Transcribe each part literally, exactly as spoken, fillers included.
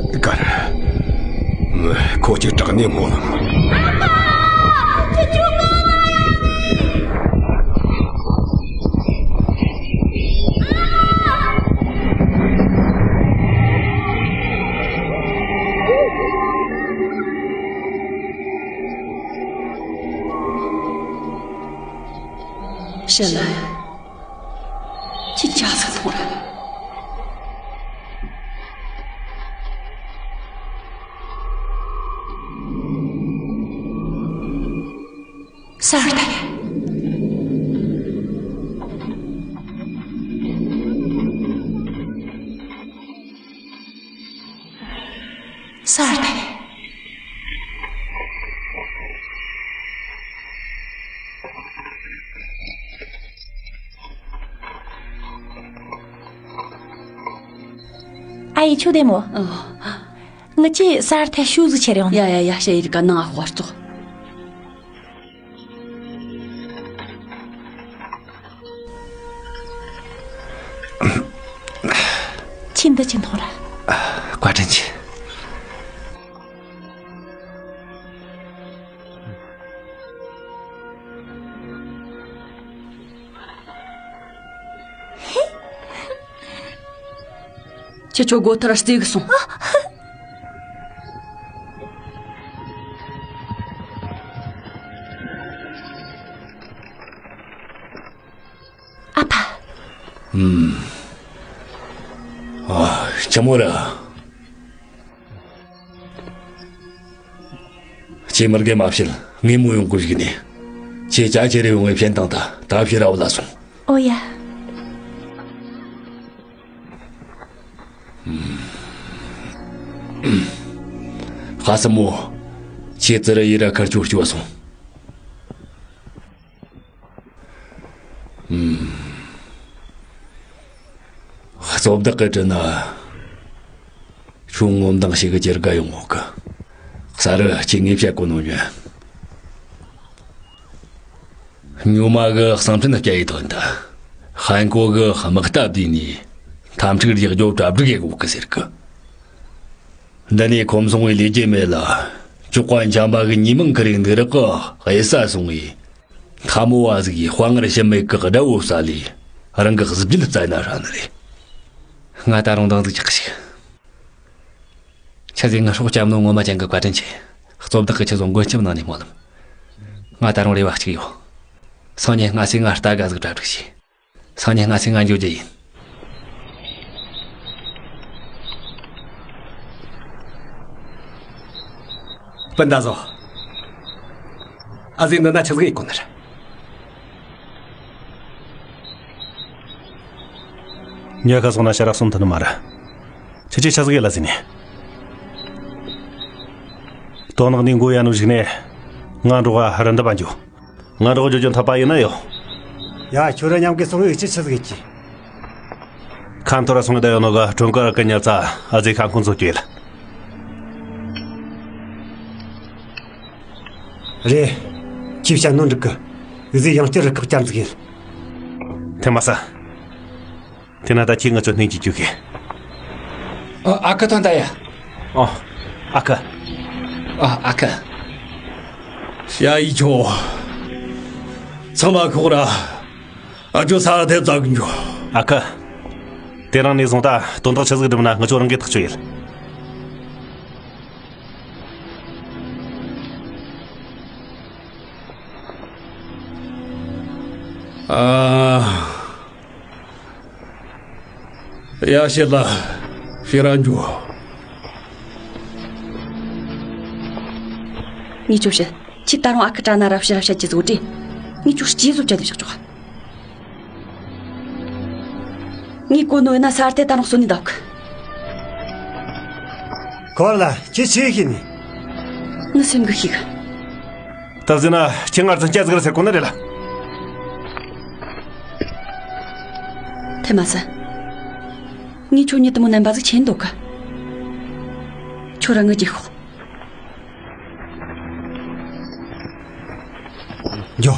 གར། ཁོ་ཅིག་དྲག་ནས་མོ་ལ། ཞི་ལི། ཁྱེད་ཅག་ཟིག་ཐོངས་ར། ས་ར་ཏ། ས་ར་ཏ། ཨ་ཡེ་ཁྱོད་བདེ་མོ། ཨ། ངི་ཆོས་ས་ར་ཏ་ཤུ་ཟིག་ཁྱེར་ཡོང་། ཡ་ཡ་ཡ། ཞ་ཡི་རི་ཀ་ནང་ཨ་ཧོ་ཙོག་ཁྱེད་འདི་ཅི་འཐུང་ར། བཀའ་དྲིན་ཆེ། ཁྱེད་ཆོ་སྒོ་ཐར་རྩེ་གི་སོང་། ཨ་ཕ། ཨུམ། ཨ། ཆི་མོ་ར། ཁྱེད་མི་རྒན་མ་བྱེད། ངས་མོ་ཡོང་གི་བཞུགས་ནས། ཁྱེད་ཅག་ཁྱེད་རེ་ཡོང་བའི་ཕྱིན་བཏང་ད་ད་ཕྱིར་ར་བུད་ལ་སོང་། ཨོ་ཡ། ཧ་སི་མོ། ཁྱེད་ཙི་ར་ཡི་ར་ཁར་ཆུ་སྐྱོ་སོང་། ཨུམ། གཙོ་བདག་གི་དྲིན་ན། ཁྱོད་ངོ་མདངས་ཤིག་གི་ཇེ་དགའ་ཡོང་ངོ་གི། གསར་རུ་སྐྱེ་དངོས་བཤད་གོ་ནོ་ཉོན། སྨྱོ་མ་གི་གསང་འཕྲིན་སྐྱ་ཡི་དོན་དུ། ཧན་གོ་གི་དམག་རྟ་བསྡུས་ནས། འཐབ་འཁྲུག་རྒྱག་རྒྱུ་གྲ་སྒྲིག་ཡེ་གོ་གི་ཟེར་གི། འདི་ནས་ཁོམ་སོང་བའི་ལས་རྒྱུ་མེད་ལ། ཅོག་པ་འཆམ་པ་གི་ཉི་མ་ཁི་རིང་འདུག་རག་གི་གཡུལ་ས་སོང་བས། ཐ་མོ་བ་ཟིག་གིས་དཔའ་ངར་ཞུམ་མེད་གི་དགྲ་བོ་བསད་ལས། རང་གི་གཟི་བརྗིད་བཙལ་ན་ཧྲ་ནི་རེད། ང་ད་རུང་འདང་ཟིག་ཆགས་ཤིག་ཆི་ཟིག་ངི་སྲོག་བསྐྱབས་ནོ་ངོ་མ་ཅན་གི་བཀའ་དྲིན་ཆེ། གཙོ་བདག་གི་ཆི་ཟོ་མགོན་སྐྱབས་གནང་ནས་སྨོན་ལམ། ང་ད་རུང་རེ་བ་གཅིག་ཡོད། སང་ཉིན་སྔ་སེ་ང་རྟ་དགའ་ཟིག་གྲ་སྒྲིག་བྱོས། སང་ཉིན་སྔ་སེ་ང་འགྱོ་རྒྱུ་ཡིན། སྤུན་ཟླ་ཚོ། ཨ་ཟེ་འདི་ན་ཆི་ཟིག་ཡེ་གོ་ནི་རེད། ཉལ་ཁ་སོང་ན་ཞེ་དྲག་སོང་ཐུབ་ནི་མ་རེད། ཁྱེད་ཆོས་ཆི་ཟིག་ཡེ་ལ་ཟེར་ནས། དོན་དག་འདི་མགོ་ཡ་ནོ་ཞིག་ནས། ང་འགྲོ་ག་རི་འདབས་འགྱོ། ང་འགྲོ་འགྱོ་རྒྱུ་འཐད་པ་ཡིན་ན་ཡོད། ཡ། ཁྱོད་ར་མཉམ་གི་སོང་ངས་ཅི་ཆི་ཟིག་ཡེ་གི། ཁ་འཐོར་ར་སོང་ངས་ད་ཡོད་ནོ་ག་གྲོང་ཁ་ར་གི་ཉལ་ཚ་ཨ་ཟེ་ཁ་ཁོང་ཚོ་སྐྱེལ། རེད། ཁྱེད་བཤད་ནོ་འགྲིག་གི། འུ་ཟོས་ཡང་བསྐྱར་རུ་ཁག་བསྐྱར་འཛུགས་ཡིན། དེ་མ་ཟད། དེ་ན་ད་ཁྱེད་ང་ཚོ་སྣེ་གཅིག་རྒྱུག་གི། ཨ། ཨ་ཁུ་ཐོན་ད་ཡ། ཨོ། ཨ་ཁུ། ཨ། ཨ་ཁུ། ཞ་ཡི་ཆོ། ཚང་མ་ཁོག་ར། ཨ་ཇོ་ས་ཐེབས་ཙག་གི་འཇོ། ཨ་ཁུ། དེ་རིང་ནས་བཟུང་ད་དོན་དག་ཆི་ཟིག་སྒྲུབ་ན་ང་ཚོ་རང་གིས་ཐག་གཅོད་ཡེད། ཨ། ཡ། ཤེད་ལ་ཤེད་རང་འཇུ། ངས་ཁྱོ་བཤད། ཁྱེད་ད་རུང་ཨ་ཁུ་དྲ་ན་ར་བཤད་ར་བཤད་ཀྱི་བཟོ་དྲི། ངས་ཁྱོ་སྐྱེས་བཟོ་བྱ་དེ་བཞག་ཆོག་ངས་གོ་ནོ་ཡིན་ན་ས་ར་ཏེ་ད་རུང་གསོན་ནས་འདུག་ཁོ་ལ་ཁྱེད་ཆི་ཤེས་ནི། ངའི་སེམས་གི་ཤེས་གི། ད་ཟེར་ན་ཁྱེད་ང་རྫུན་སྐྱ་ཟིག་རེད་ཟེར་གོ་ནི་རེད་ལ། དེ་མ་ཟད། ངས་ཁྱོད་ཉིད་དུ་མོ་རྣམ་པ་ཟིག་ཆེན་འདུག་གི། ཁྱོད་རང་ངི་རྗེས་ཤོག་འགྱོ།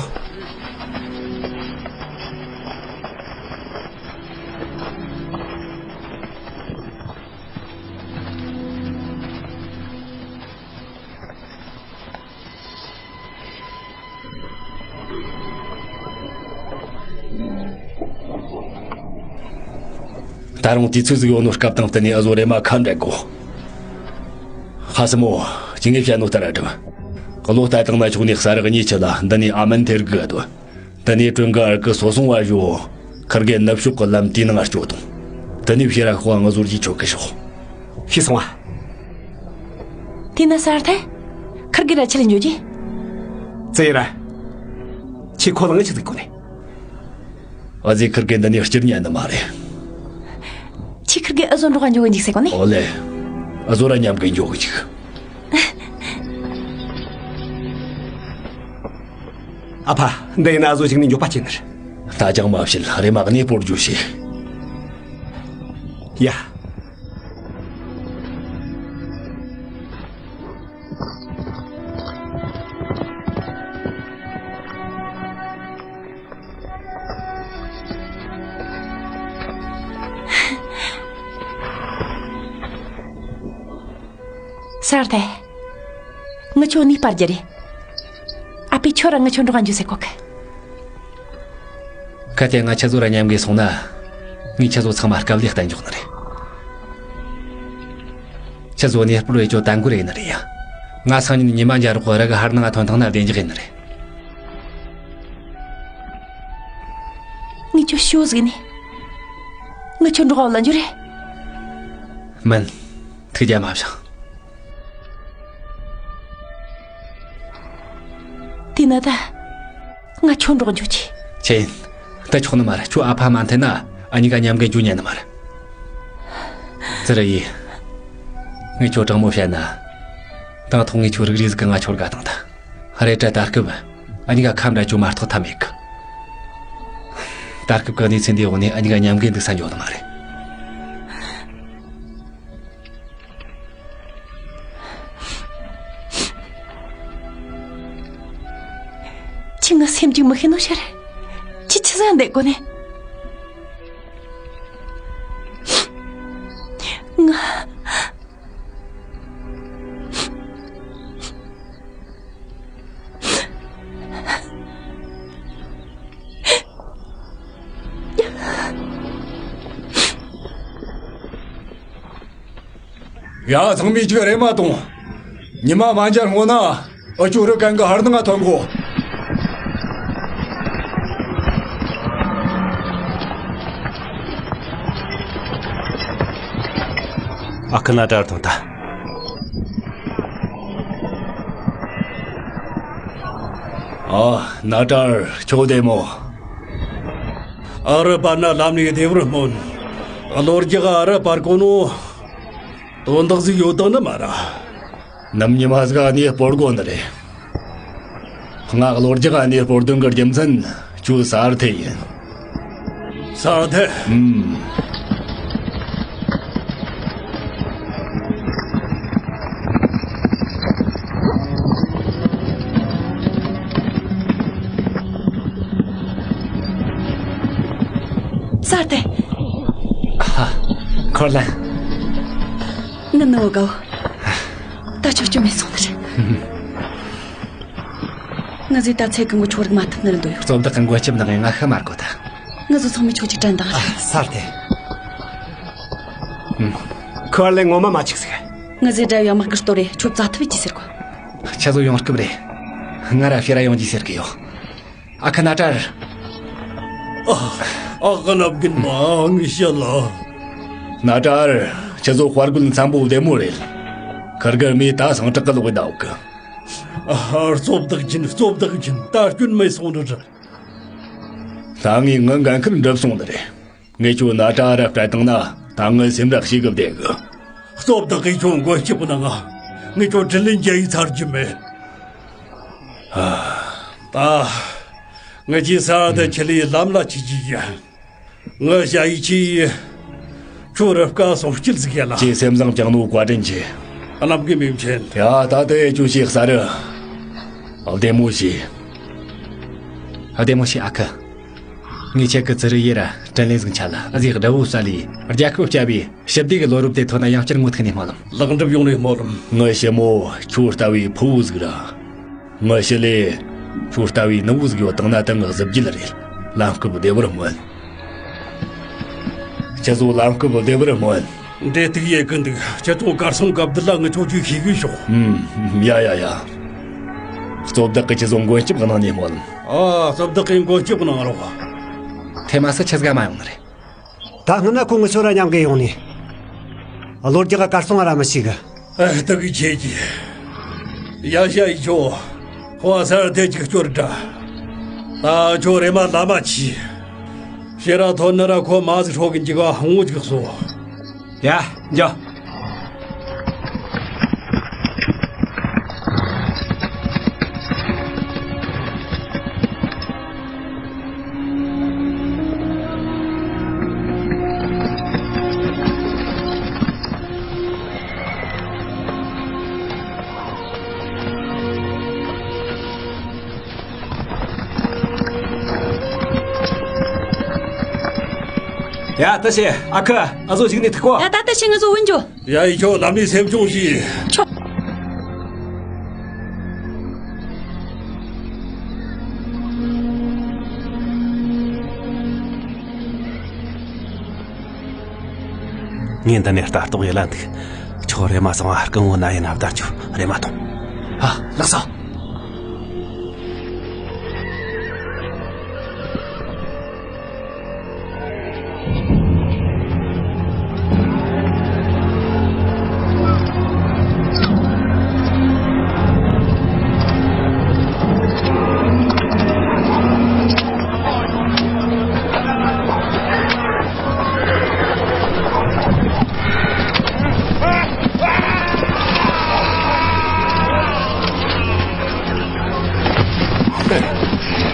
ད་རུང་དུས་ཚོད་ཟིག་ཡོད་ནོ་སྐབས་དང་བསྟུན་ནས་ཨ་ཟོ་རེ་མ་ཁ་འབྲལ་དགོ། ཧ་སི་མོ། ཅི་ངས་བཤད་ནོ་ལྟར་ར་སྒྲུབ། བློ་ལྟ་དང་ན་ཆོག་ནས་ས་རག་གཉིས་ཆུ་ལ་འདི་ནས་ཨ་མན་ཐེར་གི་ཨ་དོ། དེ་ནས་ཀྲུང་གི་ཨར་ཀི་སོ་སོང་བ་ཞོ། ཁིར་གེ་ནུབ་ཕྱོགས་ཀྱི་ལམ་དེའི་ནང་ང་སྐྱོད་དང་། དེ་ནས་ཕྱི་ར་ཤོག་ང་ཟོར་གྱིས་ཆོད་གི་ཤོག། ཤེས་སོང་ཨ། དེས་ན་སར་ཐེ། ཁིར་གེ་ར་ཆི་ལ་འཇོག་གི། ཙེ་ར། ཁྱེད་ཁོ་ལ་ངས་ཆི་ཟིག་གོ་ནས། ཨ་ཟེ་ཁིར་གེ་འདི་ནས་སྤྱིར་ཉན་ནི་མ་རེད། ཁྱེད་ཁིར་གེ་ཨ་ཟོ་འགྲོགས་འཇོག་གི་འཇུག་ཟེར་གོ་ནས། ཨོ་ལེ། ཨ་ཟོ་ར་མཉམ་གི་འཇོག་གི་འཇུག། ཨ་ཕ། འདི་ཡིན་ན་ཨ་ཟོ་ཞིག་ནས་འགྱོད་པ་སྐྱེ་ནི་རེད། ད་ཅང་མ་བཤད། རེ་མ་གནས་སྤོར་རྒྱུ་བྱེད། ཡ། སར་ཐེ། ངི་ཆོ་ནི་སྤར་རྒྱུ་རེད། ཨ་ཕས་ཁྱོད་ར་ངི་ཆོ་འགྲོགས་འཇུག་ཟེར་གོ་གི། གལ་ཏེ་ང་ཁྱེད་ཚོ་ར་མཉམ་གི་སོང་ན། ངས་ཁྱེད་ཚོ་ཚང་མ་སྐབས་ལས་བསྟན་འཇོག་ནི་རེད། ཁྱེད་ཚོ་གནས་སྤོར་བྱེད་རྒྱུ་ད་འགོར་ཡིན་ནི་རེད་ཡ། ང་སང་ཉིན་ཉི་མ་འཇའ་རོགས་ར་གི་ཧར་ནང་ང་ཐོན་ཐང་ན་བདེ་འཇགས་ཡིན་ནི་རེད། ངས་ཁྱོད་ཤོད་ཟིག་ནས། ངས་ཁྱོད་འགྲོགས་ལ་འཇུག་རེད། མིན། ཐུགས་རྒྱལ་མ་བཞེངས། དེས་ན་ད། ང་ཁྱོད་འགྲོགས་འཇུག་ཆེ། ཆེ་ཡིན། ད་ཆོག་ནི་མ་རེད། ཁྱོད་ཨ་ཕ་མ་འཐེན་ན་ཨ་ཉི་ག་མཉམ་གི་འཇུག་ཉན་ནི་མ་རེད། ཙི་རི་ཡི། ངས་ཁྱོད་དྲང་མོ་བཤད་ན། དང་ཐོག་ངས་ཁྱོད་རིག་རིག་ཟིག་གི་ང་ཁྱོད་དགའ་དང་ད། རེད་དྲ་ད་སྐབས། ཨ་ཉི་ག་ཁ་འབྲལ་རྒྱུ་མ་གཏོགས་ཐབས་མེད་གི། ད་སྐབས་གི་གནས་ཚུལ་འདིའི་འོག་ནས་ཨ་ཉི་ག་མཉམ་གི་འདུག་ས་འཇོག་ནི་མ་རེད། ཁྱེད་ང་སེམས་ཀྱི་མི་ཤེས་ནོ་ཤར། ཁྱེད་ཆི་ཟ་འདེད་གོ་ནས། ང་ཡ། ཚང་མས་ཅིག་རེ་མ་གཏོང་། ཉི་མ་མ་འཇར་སྔོན་ན་ཨ་ཅོ་རི་གན་གི་ཧར་ནང་ང་ཐོན་གོ། ཨ་ཁུ་ན་ཏྲར་ཐོན་ཐལ། ཨ། ན་ཏྲར་ཁྱོད་བདེ་མོ། ཨ་རི་པར་ན་ལམ་ནས་བདེ་བར་སྨོན། གློ་རྒྱག་ཨ་རི་པར་གོ་ནོ། དོན་དག་ཟིག་ཡོད་དང་ནི་མ་ར། ནམ་ཉི་མ་ཟིག་གནས་སྤོར་དགོ་ནི་རེད། ང་གློ་རྒྱག་གནས་སྤོར་དོན་གི་རྒྱུ་མཚན་ཁྱོད་སར་ཐེ་ཡིན། སར་ཐེ། ཨུམ། སར་ཐེ། ཧ། ཁོར་ལན། ང་ནི་འོ་གའོ། ད་ཆོག་ཆོག་མེད་སོང་ནི་རེད། ང་ཟིག་ད་ཚེ་གང་གི་ཆོག་རིག་མ་ཐུབ་ནི་རེད་འདོད་ཡོད། གཙོ་བདག་གི་མགོན་སྐྱབས་གནང་ཡང་ང་ཤི་མ་དགོས་ད། ང་ཟིག་ཚང་མས་ཆོག་ཅིག་དྲན་དང་རེད། སར་ཐེ། ཁོར་ལན་ངོ་མ་མ་ཆིག་ཟིག་ང་ཟིག་དགྲ་བོའི་དམག་གི་སྟོར་རེ་ཁྱོད་རྩ་ཐུབ་ཀྱི་ཟེར་གོ། ཁྱེད་ཚོ་ཡོང་སྐབས་རེད། ང་ར་ཕྱིར་ར་ཡོང་རྒྱུ་ཟེར་གི་ཡོད། ཨ་ཁུ་ན་ཏྲར། ཨ། ཨ་ཁུ་ནབ་རྒན་མ་ངི་ཤ་ལ། ན་ཏྲར། ཁྱེད་ཚོ་དཔའ་རྒོད་འཚམ་པོ་བདེ་མོ་རེད། ཁིར་གེ་རྨས་ད་སང་དྲག་གི་ལོག་གི་འདུག་གི། ཨ། གཙོ་བདག་ཅན། གཙོ་བདག་ཅན། ད་སྐྱོན་མེད་སོང་ནི་རེད། ད་ངས་ངི་འགན་ཁུར་འགྲུབ་སོང་ནི་རེད། ངས་ཁྱོད་ན་ཏྲར་ར་སྤྲད་བཏང་ན་ད་ངི་སེམས་ར་ཞེ་གི་བདེ་གི། གཙོ་བདག་གིས་ཁྱོད་མགོན་སྐྱབས་གནང་ང་། ངས་ཁྱོད་དྲིན་ལན་འཇལ་ཡི་ཚར་རྒྱུ་མེད། ཨ། ད། ངེད་ཀྱིས་ས་དེ་ཁྲིད་ལས་ལམ་ལ་ཆས་ཀྱི་ཡིན། ངི་ཞ་ཡི་ཆེས། ཁྱོད་རུ་སྐལ་སོང་སྐྱིད་ཟིག་ཡ་ལ། ཅེས་སེམས་བཟང་བཅངས་ནོ་བཀའ་དྲིན་ཆེ། གནམ་གི་མིང་ཆེན། ཡ། ད་དེ་ཅུ་ཞིག་ས་རུ། བདེ་མོ་བྱོས། བདེ་མོ་བྱོས་ཨ་ཁུ། ངས་ཁྱེད་ཀྱི་ཙི་རི་ཡེ་ར་དྲིན་ལན་ཟིག་འཆང་ལ། ཨ་ཟིག་དགྲ་བོ་བསད་ལས་རྒྱལ་ཁབ་བསྐྱབས་པའི་ཞི་བདེ་གི་ལོ་རབས་དེ་ཐོན་ན་ཡང་བསྐྱར་ངོ་ཐུག་ནས་སྨོན་ལམ། ལེགས་འགྲུབ་ཡོང་ནས་སྨོན་ལམ། ངའི་ཞི་མོ་ཁྱོད་ལྟ་བུའི་ཕུ་བོ་ཟིག་ར། ངའི་ཞི་ལས་ཁྱོད་ལྟ་བུའི་ནུ་བོ་ཟིག་ཡོད་དང་ན་ད་ངའི་གཟི་བརྗིད་རེད། ལམ་སྐབས་བདེ་བར་སྨོན། ཁྱེད་ཚོ་ལམ་སྐབས་བདེ་བར་སྨོན། འདྲེ་སྡུག་ཡེ་གི་འདུག་ཁྱེད་ཚོ་གར་སོང་སྐབས་འདི་ལ་ངི་ཚོ་ཅིག་ཤེས་གི་ཤོག་ཨུམ། ཡ་ཡ་ཡ། གཙོ་བདག་གི་ཁྱེད་ཚོ་མགོན་སྐྱབས་གནང་ནས་སྨོན། ཨ། གཙོ་བདག་གི་མགོན་སྐྱབས་གནང་རོགས། ཐེ་མ་སི་ཆི་ཟིག་མ་ཡོང་ནི་རེད། ད་སྔོན་ན་ཁོ་ངི་ཚོ་ར་མཉམ་གི་ཡོང་ནི། བློ་རྒྱག་ག་གར་སོང་ར་མི་ཤེས་གི། ཨ། སྡུག་གི་ཆེ་གི། ཡ་ཤ་ཡི་ཆོ། ཁོ་ཨ་སར་དེ་ཅིག་སྐྱོར་འདྲ། ད་ཁྱོ་རེ་མ་ལ་མ་ཆི། ཤེ་ར་ཐོན་ན་ར་ཁོ་མ་ཟིག་ཧྲོ་གི་འཇིག་ག་ཧང་ངོ་ཅིག་སོ། ཡ། འཇོ། ཡ། ཏ་ཤེ། ཨ་ཁུ། ཨ་ཟོ་ཞིག་ནས་ཐུག་གོ། ཡ། ད་ཏ་ཤེ་ང་ཚོ་འོན་ཇོ། ཡ། ཡི་ཆོ་ལམ་ནས་སེམས་ཆུང་ཞིག་ཆོ། ངས་འདི་ནས་ལྟ་རྟོག་ཡེ་ལ་འདུག་ཁྱོད་རེ་མ་སོང་ང་སྐུ་ངོ་ན་ཡིན་ན་བདག་ཆོ་རེ་མ་ཐོང་། ཨ། ལགས་སོ།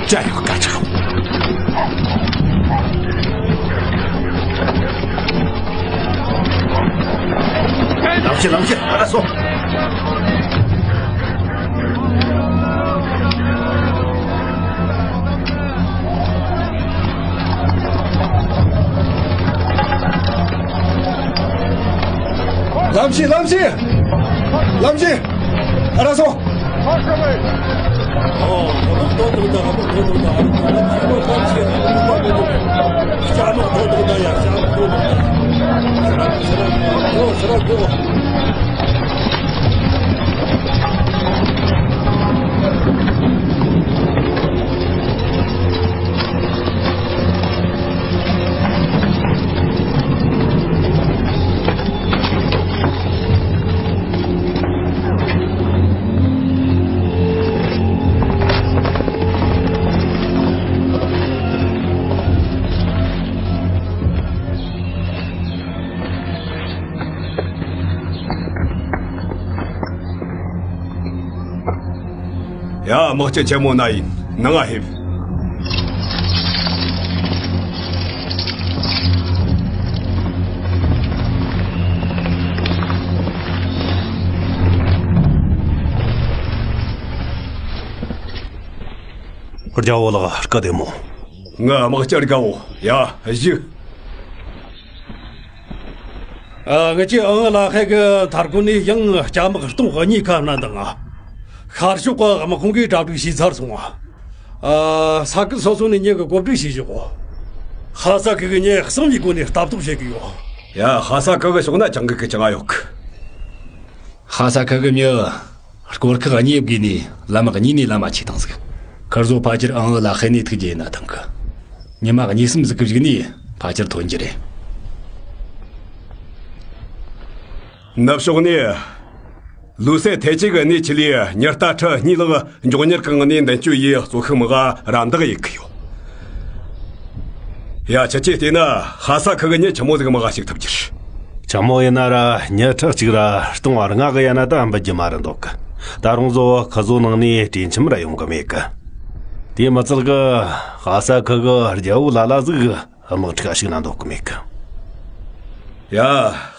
ཅ་ཡོ་ཀ་ཆག་ལམ་ཤེས་ལམ་ཤེས་ཨ་སོ། ལམ་ཤེས་ལམ་ཤེས། ལམ་ཤེས། ཨ་ར་སོ། ཡ། དམག་སྤྱི་ཆེན་མོ་ན་ཡིན། ནང་ང་ཕེབས། རྒྱལ་བོ་ལགས། སྐུ་བདེ་མོ། ངའི་དམག་སྤྱི་རྒད་པོ། ཡ། བཞུགས། ཨ། ངེད་ཀྱི་ཨང་ལ་ཧེ་གི་མཐར་འཁོར་ནས་ཡང་སྐྱ་དམག་སྟོང་གཉིས་ཁ་སྣ་འདང་ང་། ཤར་ཕྱོགས་ཀྱི་དམག་དཔུང་གིས་གྲ་སྒྲིག་བྱས་ཚར་སོང་ང་། ཨ། ས་ཁུལ་སོ་སོ་ནས་མྱི་གི་གོ་སྒྲིག་བྱས་བཞག་གོ། ཧ་ས་ཁུལ་གི་མྱི་གསང་བའི་སྒོ་ནས་ལྟ་རྟོག་བྱེད་ཀྱི་ཡོད། ཡ། ཧ་ས་ཁུལ་གི་ཕྱོགས་ན་ཅང་གི་གི་ཅང་ང་ཡོད་གི། ཧ་ས་ཁུལ་གི་མྱི། སྐོར་ཁག་གཉིས་བགོས་ནས་ལམ་དམག་གཉིས་ནས་ལམ་མ་ཆས་བཏང་ཟིག་ཁར་ཟོ་ཕལ་ཆེར་ཨང་ཨུ་ལ་ཧེ་ནས་ཐུག་རྒྱུ་ཡིན་ན་ཐང་གི། ཉི་མ་གཉིས་གསུམ་ཟིག་གི་གཞུག་ནས་ཕལ་ཆེར་ཐོན་རྒྱུ་རེད། ནུབ་ཕྱོགས་ནས། ལུས་སེ་ཐེ་ཅི་གི་གནས་ཆི་ལི་ཉི་ལྟ་ཁྲི་གཉིས་ལག་མགྱོགས་མྱུར་གང་ནས་མདུན་སྐྱོད་ཡིས་གཙོ་ཤུགས་དམག་རམ་འདེགས་ཡེད་གི་ཡོད། ཡ། ཁྱེད་ཀྱིས་བལྟས་ན་ཧ་ས་ཁུལ་གི་མྱི་ཆི་མོ་ཟིག་དམག་ཞུགས་ཐུབ་རྒྱུ་རེད། ཆི་མོ་ཡིན་ན་ར་མྱི་ཁྲི་གཅིག་ར་སྟོང་ལྔ་གི་ཡན་ན་ད་འབུད་རྒྱུ་མ་རེད་འདོད་གི། ད་རུང་ཟོ་ཁི་ཟོ་ནང་ནས་དྲིན་ཆེན་ར་ཡོང་གི་མེད་གི། དེ་མི་ཚད་གི་ཧ་ས་ཁུལ་གི་རྒྱལ་བོ་ལ་ལ་ཟིག་དམག་འཁྲུག་ཞུགས་ན་འདོད་གི་མེད་གི། ཡ།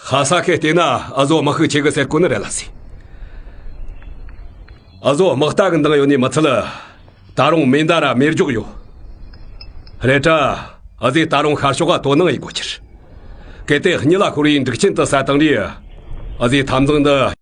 ཧ་ས་ཁུལ་བལྟས་ན་ཨ་ཟོ་དམག་ཤུགས་ཆེ་གི་ཟེར་གོ་ནི་རེད་ལ་སི། ཨ་ཟོ་དམག་རྟ་གི་འདང་ཡོད་ནི་མི་ཚད། ད་རུང་མེ་མདའ་ར་མེ་སྒྱོགས་ཡོད། རེད་དྲ། ཨ་ཟོས་ད་རུང་ཤར་ཕྱོགས་ག་དོ་སྣང་ཡེད་དགོས་ཁྱེར། གལ་ཏེ་གཉིད་ལ་ཤོར་བའི་འབྲུག་ཆེན་དུ་ས་དང་རེད། ཨ་ཟོས་འཐབ་འཛིང་འདི་